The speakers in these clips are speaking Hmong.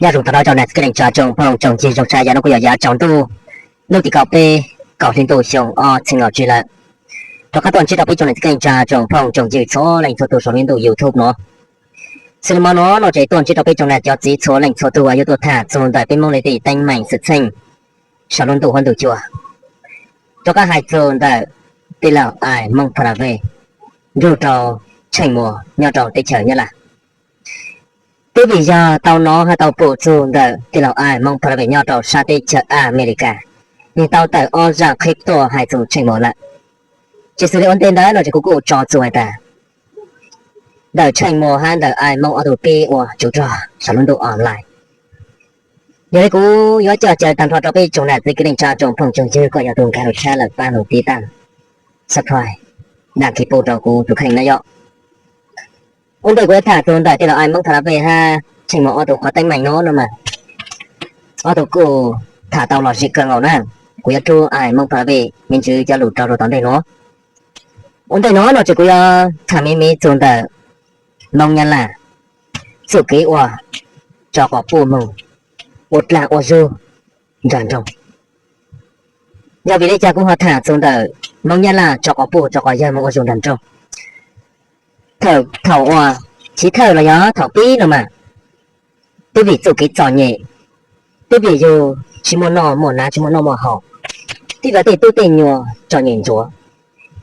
Nyob zoo tag nrho rau niam txiv kwv tij neej tsa tsoom phooj tsoom ywg zoo siab, yog hnub kuj yog yav tsaus ntuj, hnub tim kaum peb, kaum hli ntuj xyoo ob txhiab kaum tsib lawm. Rov qab tuaj ntsib rau peb tsoom niam txiv kwv tij neej tsa tsoom phooj tsoom ywg txhua leej txhua tus saum lub ntuj YouTube no. Xws li hmo no no ces tuaj ntsib rau peb tsoom niam cov txiv txhua leej txhua tus uas yuav tuaj tham txog ntawm peb Hmoob li tej teeb meem xwm txheej saum lub ntuj huab ntuj cua. Rov qab hais txog ntawm tij laug Ais Hmoob Pha La Vej nrug rau Tsheej Muas nyob rau teb chaws Nyab Laj. Twb vim yog tau hnov hais tau pom txog ntawm tij laug Ais Hmoob Pha La Vej nyob rau sab teb chaws Amelikas, nws tau tawm ob zaj qhib tuaj hais txog Tsheej Muas lawm. Ces xws li ua ntej ntawd no ces kuv kuj tso txog hais tias ntawm Tsheej Muas hab ntawm Ais Hmoob ob tug pib ua tsov rog saum lub ntuj online. Yog li kuv yuav coj caw tag nrho rau peb tsoom niam txiv kwv tij neej tsa tsoom phooj tsoom ywg koj yog tus nkag lub tshab lawm pab lub tiv tam, subscribe, daj kis pub rau kuv tus kheej na yom. Ua ntej kuv yuav tham txog ntawm tij laug Ais Hmoob Pha La Vej hab Tsheej Muas ob tug qhov teeb meem no no mas, ob tug kuj tham tau los zim kawg nkaus na. Kuv yuav rub Ais Hmoob Pha La Vej me ntsis cov lus rau rau tom ntej no. Ua ntej no no ces kuv yuav tham me me txog ntawm Hmoob Nyab Laj txuj kev ua tso quas puj moog ua dlaag ua zug nraag nroog. Yog vim li cas kuv ho tham txog ntawm Hmoob Nyab Laj tso quas puj tso quas yawg moog ua zug nraag nroog? Thaum, thaum uas chiv thawj los yog thaum pib no mas, twb vim txuj kev txom nyem, twb vim yug tsis muaj noj muaj hnav tsis muaj noj muaj haus, twb vim tej tub tej nyuam txom nyem ntsuav,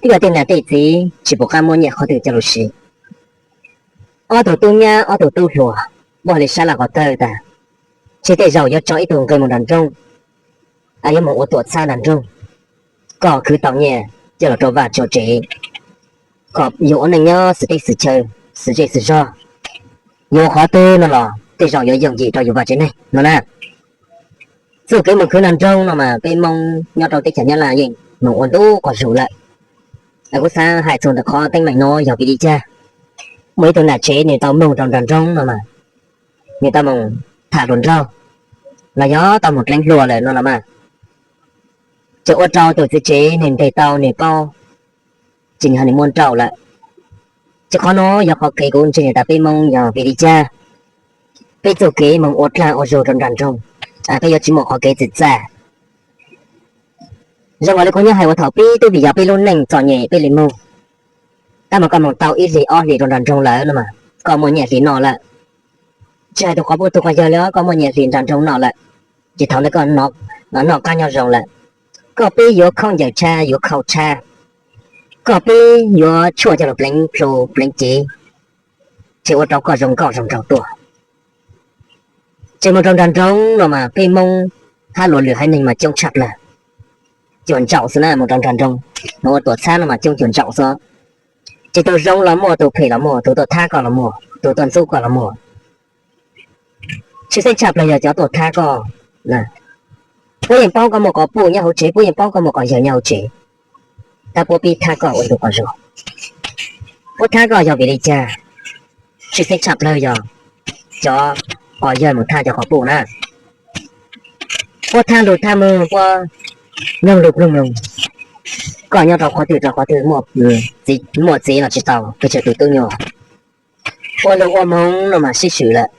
twb vim tej niam tej txiv tsis pum qab muab nyiaj qhov twg coj lug siv. Ob tug tub nyab ob tug tub hluas muaj li sab laj qhov tawg tas, tseg tej zaum yuav tso ib tug nqi moog nraag nroog, yuav moog ua tuam txhab nraag nroog, kom khwv tau nyiaj coj los rau vaj rau tsev, kom yug ua neej nyob xwm teb xwm chaw, xwm zej xwm zog, yug qhov twg no los tej zaum yuav yooj yim rau yug vaj tsev neeg no na. Txuj kev moog khwv nraag nroog no mas peb Hmoob nyob rau teb chaws Nyab Laj yeej moog ua ntu quas zug lawm. Kuv xav hais txug ntawm qhov teeb meem no yog vim li cas? Muaj ib tug nam tsev nws tau moog rau nraag nroog no mas, nws tau moog tham hluas nraug los yog tau moog dleev hluas lawm no los mas, ces ua rau tus txiv tsev nws ntes tau nws paub, ces nws ho nws muab nrauj lawm. Ces qhov no yog qhov kev kuv ntseeg tas peb Hmoob yog vim li cas peb txuj kev moog ua dlaag ua zug rau nraag nroog, peb yuav tsis muaj qhov kev txwm txaj. Zoo nkaus li kuv nyob hais uas thaum pib twb vim yog peb lub neej txom nyem peb li moog, tab mas koj moog tau ib hlis ob hlis rau nraag nroog lawm no mas koj muaj nyiaj hlis noj lawm. Tsis hais tus quas puj tus quas yawg li, koj muaj nyiaj hlis nraag nroog noj lawm, ces thaum ntawd koj noj qab nyob zoo lawm. Koj pib yuav khaub ncaws tshab yuav khau tshab, koj pib yuav tshuaj coj lug pleev plhu pleev cev, ces ua rau koj zoo nkauj zoo nraug tuaj. Ces moog rau nraag nroog no mas peb Hmoob hab luas lwm haiv neeg mas coob tshaj plawg, cuam ntsaum xwb na. Moog rau nraag nroog, moog ua tuam txhab no mas coob cuam ntsaum xwb. Ces tus zoo los muaj, tus phem los muaj, tus tuaj thab koj los muaj, tus tuaj ntxub koj los muaj. Tshwj xeeb tshaj plawg yog cov tuaj thab koj. Puab yeej paub koj muaj quas puj nyob hauv tsev, puab yeej paub koj muaj quas yawg nyob hauv tsev, tab puab pib thab koj ua tus quas zug. Puab thab koj yog vim li cas? Tshwj xeeb tshaj plawg yog cov quas yawg moog thab cov quas puj na. Puab thab lug thab moog, puab mloog lug mloog moog. Koj nyob rau qhov twg rau qhov twg, muaj txiv los tsis tau, pes tsawg tus tub nyuam. Ua lug ua moog no mas sib swm lawm,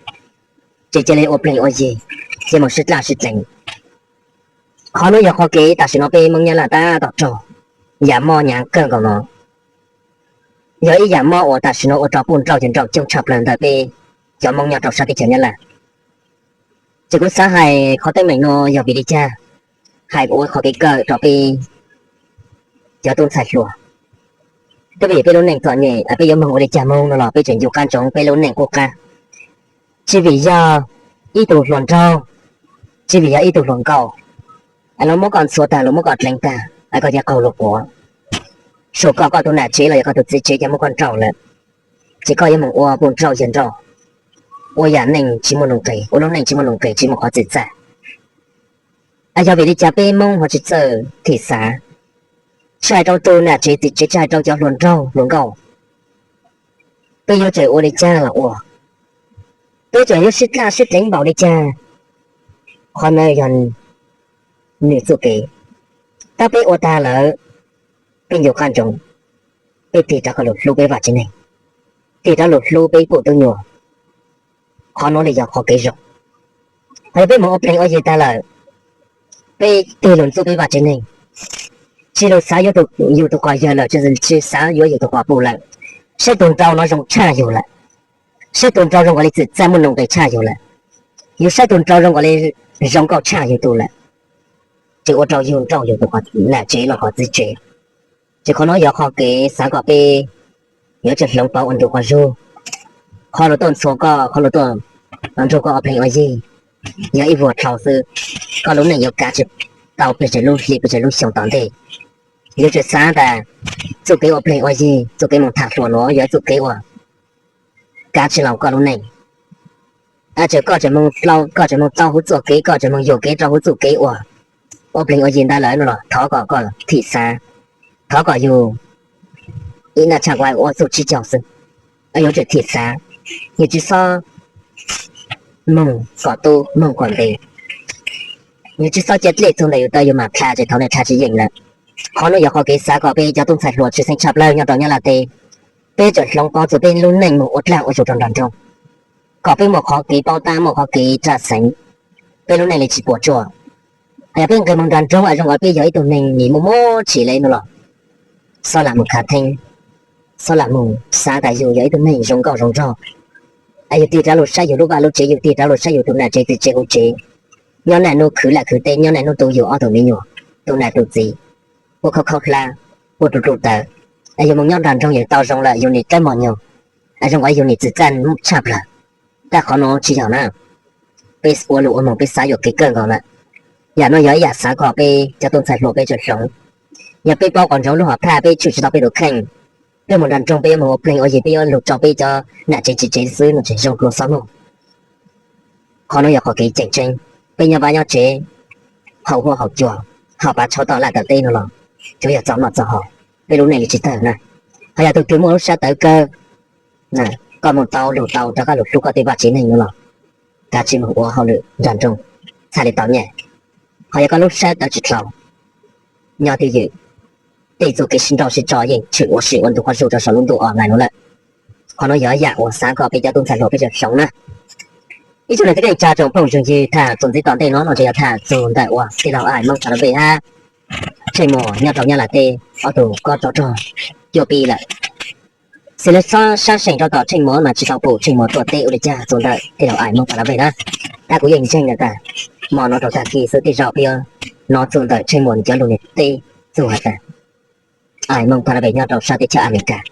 ces cia li ua plig ua yig, cia moog sib dlaj sib dleev. Qhov nuav yog qhov kev tam sim no peb Moob Nyab Laj tab tom raug yam mob hnyav kawg nkaus no. Yog ib yam mob uas tam sim no ua rau puj nrauj yawg nrauj coob tshaj plawg ntawm peb cov Moob nyob rau sab teb chaws Nyab Laj. Ces kuv xav hais qhov teeb meem no yog vim li cas, hais ua qhov kev kawm rau peb cov tub ntxhais hluas. Twb vim peb lub neej txom nyem, peb yuav moog ua li cas moog no los peb tseem ncu qab ntsoov peb lub neej qub qab. Tsis vim yog ib tug hluas nraug, tsis vim yog ib tug hluas nkauj, luag muab koj ntxhua tag, luag muab koj dleev tag, koj cia qaug lug quav. Saum koj, koj tus nam tsev los yog koj tus txiv tsev cia muab koj nrauj lawm, ces koj yuav moog ua puj nrauj yawg nrauj, ua yam neej tsis muaj nuj nqis, ua lub neej tsis muaj nuj nqis, tsis muaj qhov txwm txaj. Yog vim li cas peb Moob ho tsis txawj thim xav, tsis hais rau tus nam tsev txiv tsev, tsis hais rau cov hluas nraug hluas nkauj, peb yuav tsum ua li cas los ua, peb tsum yuav sib dlaj sib dleev npaum li cas. Qhov no yog nws txuj kev, tab peb ua tag lawm, peb ncu qab ntsoov, peb tig rov qab lug hlub peb vaj tsev neeg, tig rov lug hlub peb puj tub nyuam. Qhov nuav li yog qhov kev zoo. Hos yog peb mus ua pleeg ua yi tag lawm, peb tig lug ntxub peb vaj tsev neeg, tsi lug xaav yuav yug tug quas yawg lawm, tsi xaav yuav yug tug quas puj lawm, saib tug nraug no zoo tshaj yug lawm, saib tug nraug zoo nkaus le txwm txaj muaj nuj nqes tshaj yug lawm, yug saib tug nraug zoo nkaus le zoo nkauj tshaj yug tug lawm, tsi ua rau yug nrauj yug tug nam tsev los qhov txiv tsev. Ces qhov nuav yog qhov kev xaav kom peb yuav tsum hloov pauv ua ntu quas zug. Qhov luag tuaj ntxhua koj, qhov luag tuaj nrug koj ua pleeg ua yi, yog ib vuag dlhau xwb, koj lub neej yuav kav tsi tau pes tsawg lub hli pes tsawg lub xyoo tom ntej. Yuav tsum xaav tas txuj kev ua pleeg ua yi, txuj kev moog tham hluas nuav yog txuj kev uas kav tsi laus koj lub neej. Txawm koj tseem moog tau huv txuj kev, koj tseem moog yuam kev rau huv txuj kev uas ua pleeg ua yi ntawd lawm no los thov kom koj thim xaav, thov kom yug ib naj tshaj kuv ua txuj tsib caug xwb, yuav tsum thim xaav, yug tsi xob moog kom tub moog kom ntev, yug tsi xob cia dlej txug ntawm yug taw yug mam dlha ces thaum ntawd dlha tsi yeej lawm. Qhov nuav yog qhov kev xaav kom peb cov tub ntxhais hluas tshwj xeeb tshaj plawg nyob rau Nyab Laj teb, peb tsum hloov pauv txug peb lub neej moog ua dlaag ua zug rau nraag nroog, kom peb muaj qhov kev paub tab, muaj qhov kev raj xeev, peb lub neej li tsi puas tsuaj. Yog peb nqis moog nraag nroog zoo nkaus peb yog ib tug neeg nim muaj muaj tshim le no los xob lam moog khav theeb, xob lam moog xaav tas yug yog ib tug neeg zoo nkauj zoo nraug, yug tig rov lug saib yug lub vaj lub tsev, yug tig rov lug saib yug tug nam tsev txiv tsev huv tsev, nyob niaj hnub khwv laj khwv teb, nyob niaj hnub tu yug ob tug me nyuam, tu nam tu txiv, puab khaub khaub hlab, puab rub rub tawv, yug moog nyob nraag nroog yug tau zoo lawm yug nim dlawb mos nyoog, zoo nkaus yug nim txwm txaj tshaj plawg. Tab qhov nuav tsi yog na, peb ua lug ua moog peb xaav yuam kev kawg nkaus lawm. Yam nuav yog ib yam xaav kom peb cov tub ntxhais hluas peb tsum hloov. Yog peb paub quas ntsoov lub hom phaj peb tshwm tsi tau peb tus kheej, peb moog nraag nroog peb yuav moog ua pleeg ua yi peb yuav lug rau peb cov nam tsev txiv tsev xwb no tseem zoo dlua xob moog. Qhov nuav yog qhov kev tseem tseeb, peb nyob vaj nyob tsev, haus huab haus cua, haus pas tshauv toj laj tawm teb no los tsuav yog txaus noj txaus haus, peb lub neej li tsi tawg na. Ho yog tug twg muaj lub sab tawv kawg, koj moog tau lug tau rov qaab lug hlub koj tej vaj tsev neeg no los kav tsij moog ua hauj lwm nraag nroog txhaj li tau nyiaj. Ho yog koj lub sab tawv tsi dlhau, nyob twj ywm, tej txuj kev sib nrauj sib tso yeej tshwm ua si ua ntu quas zug rau saum lub ntuj online nuav lawm. Qhov nuav yog yam uas xaav kom peb cov tub ntxhais hluas peb tsum hloov na. Ib tsoom niam txiv kwv tij neej tsa tsoom phooj ywg, thaam txuas ntxiv tom ntej no no tseem yog thaam txug ntawm uas tij laug Ais Moob Pha Lab Vej hab Tsheej Muas nyob rau Nyab Laj teb ob tug kob tsov rog cuab pib lawm. Xws le sab seem rau tom Tsheej Muas mas tsis tau pum Tsheej Muas tuaj teb ua li cas txug ntawm tij laug Ais Moob Pha Lab Vej na. Tab kuv yeej ntseeg tas hmo no rau tag kis xwb tej zaum peb yuav hnov txug ntawm Tsheej Muas nws cov lug nws teb txug has tas Ais Moob Pha Lab Vej nyob rau sab teb chaws Amelikas.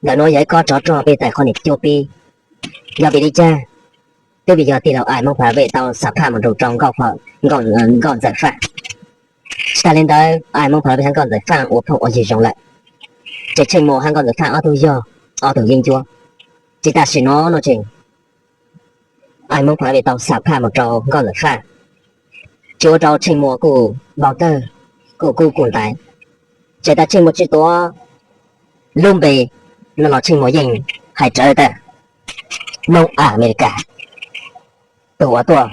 Ntawm nuav yog ib kob tsov rog peb tas qhov nws cuab pib. Yog vim li cas? Twb vim yog tij laug Ais Moob Pha Lab Vej tau xam phaj mus nrug rau Nkauj Ntxawm Faj. Tsis tas li ntawd Ais Moob Pha Lab Vej hab Nkauj Ntxawm Faj ua phooj ua ywg zoo lawm, ces Tsheej Muas hab Nkauj Ntxawm Faj ob tug yog ob tug yeeb ncuab. Ces tam sim no no ces Ais Moob Pha Lab Vej tau xam phaj mus rau Nkauj Ntxawm Faj, ces ua rau Tsheej Muas kuj npau tawg, kuj kub kuj ntaiv. Ces tas Tsheej Muas tsis tuav lub npe no los Tsheej Muas yeej hais rawv tas Moob Amelikas, tus uas tuaj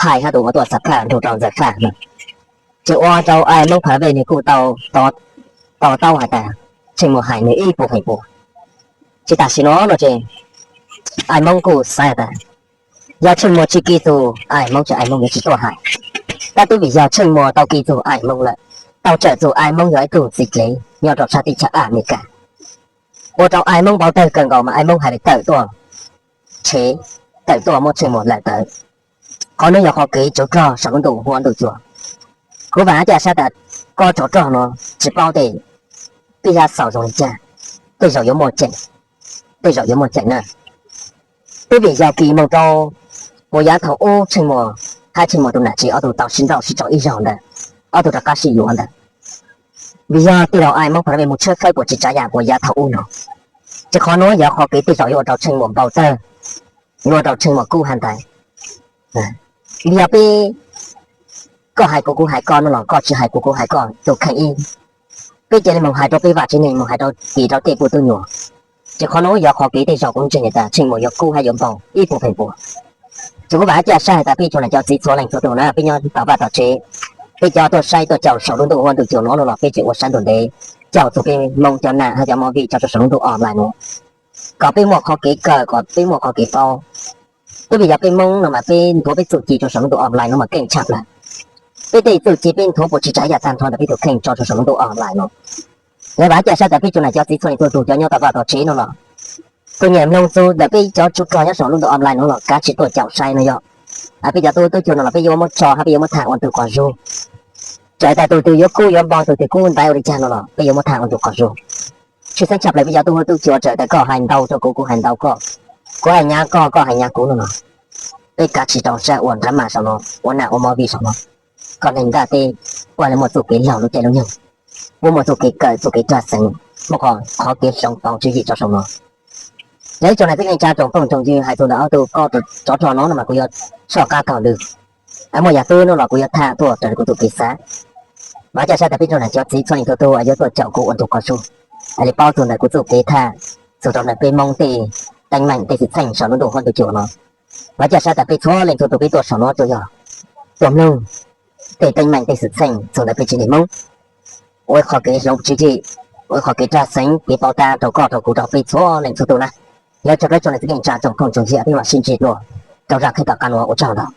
hais hab tus uas tuaj xam phaj nrug rau Ntxawm Faj no. Ces ua rau Ais Moob Pha Lab Vej nws kuj tau to taub has tas Tsheej Muas hais nws ib puas feem pua. Ces tam sim no no ces Ais Moob kuj xav tas yog Tsheej Muas tsis kis txug Ais Moob ces Ais Moob yuav tsis tuaj hais. Tab twb vim yog Tsheej Muas tau kis txug Ais Moob lawm, tau txawm txug Ais Moob yog ib tug txiv dlev nyob rau sab teb chaws Amelikas, ua rau Ais Moob npau tawg kawg nkaus mas Ais Moob hais li tawm tuaj tshev, tawm tuaj muab Tsheej Muas lawm tawm. Qhov nuav yog qhov kev tsov rog saum lub ntuj huab ntuj cua. Kuv vaam hab ca sab tas kob tsov rog no tsis paub tej pib yaj xaus zoo li cas, tej zaum yuav muaj ceem, tej zaum yuav muaj ceem na. Twb vim yog kis moog rau puas yav thaum ub Tsheej Muas hab Tsheej Muas tus nam tsev ob tug tau sib nrauj sib tso ib zaug ntawd, ob tug rov qab sib yuav ntawd. Vim yog tij laug Ais Moob Pha Lab Vej mus tshawb fawb puas tsis tsav yam puas yav thaum ub no. Ces qhov nuav yog qhov kev tej zaum yuav ua rau Tsheej Muas npau tawg, yuav ua rau Tsheej Muas kub has tas vim yog peb, koj hais kuv kuv hais koj no los koj tsis hais kuv kuv hais koj tus kheej ib. Peb cia li moog hais rau peb vaj tsev neeg, moog hais rau kis rau tej puj tub nyuam. Ces qhov nuav yog qhov kev tej zaum kuv ntseeg tas Tsheej Muas yuav kub hab yuav npau ib puas feem pua. Ces kuv vaam hab ca sab has tas peb tsoom nam cov txiv txhua leej txhua tug na, peb nyob tom vaj tom tsev, peb cov tuaj saib tuaj caum saum lub ntuj huab ntuj cua no los peb tseem ua sab ntug ntev caum txug peb Moob cov nam hab cov Moob Vij tso rau saum lub ntuj online nuav, kom peb muaj qhov kev kawm, kom peb muaj qhov kev paub. Twb vim yog peb Hmoob no mas peb nthuav peb txuj ci rau saum lub ntuj online no mas keej tshaj plaws. Peb tej txuj ci peb nthuav puas tsis tsav yam tag nrho ntawm peb tus kheej tso rau saum lub ntuj online no. Lawv vam ua cas sab tas peb tsoom nam cov txiv txhua leej txhua tus cov nyob tom vaj tom tsev no los, tus nyiam mloog txog ntawm peb cov tsuj rog nyob saum lub ntuj online no los kav tsij tuaj caum saib no yog. Peb cov tub tub cuag no los peb yuav muab tso hab peb yuav muab tham ua ntu qhov zug. Txawm tas tus twg yuav kub yuav npo tus twg kub ntaiv ua li cas no los peb yuav muab tham ua ntu qhov zug. Tshwj xeeb tshaj plaws peb cov tub hub tub cua txawm tas koj hais ntau rau kuv kuv hais ntau koj, kuv hais nyab koj koj hais nyab kuv no los, peb kav tsij rau sab ua drama saum no, ua nam ua movie saum no. Koj neeg ntaj teb, ua li muaj txuj kev laug lub caij lub nyoog, muaj muaj txuj kev kawm txuj kev raj xeev, muaj qhov kev hloov pauv tswv yim rau saum no. Yog ib tsoom nam txiv neej tsa tsoom phooj tsoom ywg hais txog ntawm ob tug koj tsov rog no no mas kuv yuav soj qab taug lw. Muaj yam twg no los kuv yuav tham tuaj raws li kuv tus kev xav. Vam ua cas sab tas peb tsoom nam cov txiv txhua leej txhua tus yuav tuaj caum kuv ua ntu qhov zug, li paub txog ntawm kuv txuj kev tham txog rau ntawm peb Hmoob tej teeb meem tej xwm txheej saum lub ntuj huab ntuj cua no. Vam ua cas sab tas peb txhua leej txhua tus peb tuaj saum no tuaj yog tuaj mloog tej teeb meem tej xwm txheej txog ntawm peb tsev neeg Hmoob, ua ib qho kev hloov tswv yim, ua ib qho kev raj xeev kev pauv tab rau koj rau kuv rau peb txhua leej txhua tus na. Yog tsoom peb tsoom nam txiv neej tsa tsoom phooj tsoom ywg peb mam sib ntsib dua rau zaj qhib tom qab no, ua tsaug ntau.